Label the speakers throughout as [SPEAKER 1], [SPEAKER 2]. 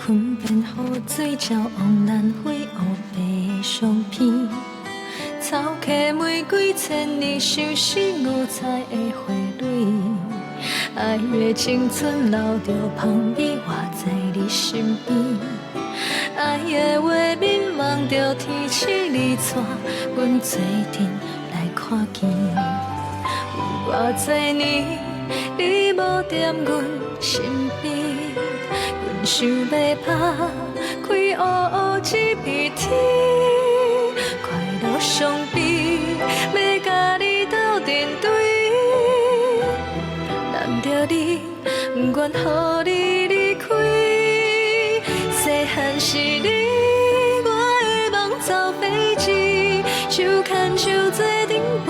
[SPEAKER 1] 分辨雨水鸟往南飞，乌白相片。草溪玫瑰千年，相思五彩的花蕊。愛的青春留著芳味，活在你身邊。愛的畫面夢著天使你帶阮做陣來看見。有偌濟年，你無踮阮身邊，阮想欲拍開烏烏這片天，快樂傷悲，欲佮你鬥陣對。攬著你，毋願予你離開。細漢時你我的夢走飛機，手牽手做陣飛，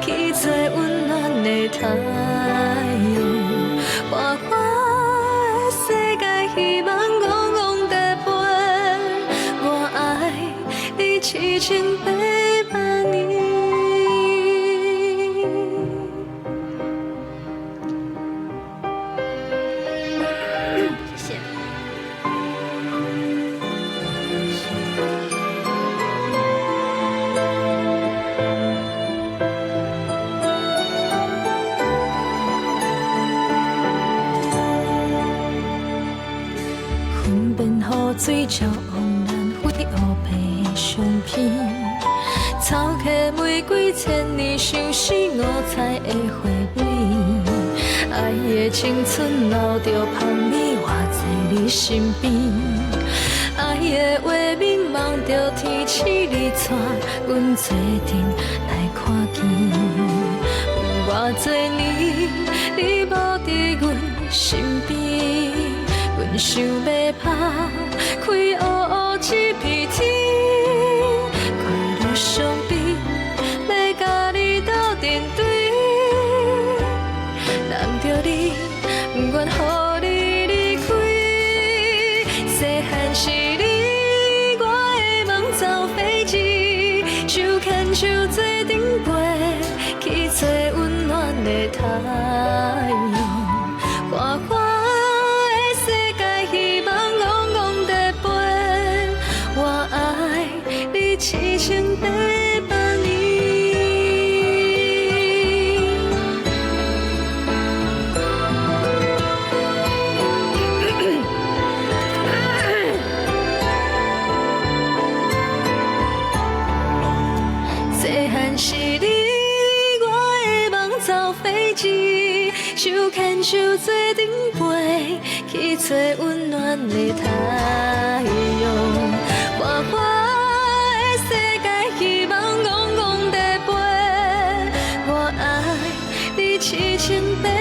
[SPEAKER 1] 去做溫暖的太陽。花花的世界，希望戇戇地飛。我愛你7800年。謝謝。分辨雨水鳥往南飛，烏白相片。草溪玫瑰千年，相思五彩的花蕊。愛的青春留著芳味，活在你身邊。愛的畫面夢著天使你帶阮做陣來看見。有偌濟年，你無佇阮身邊，阮想欲拍開烏烏這片天，快樂傷悲，欲佮你鬥陣對。攬著你，毋願予你離開。細漢時你我的夢走飛機，手牽手做陣飛，去做溫暖的太陽。花花的世界，希望戇戇地飛。我愛你7800年。細漢時你我的夢走飛機，手牽手做陣飛，去做溫暖的太陽。花花的世界，希望戇戇地飛。我愛你7800。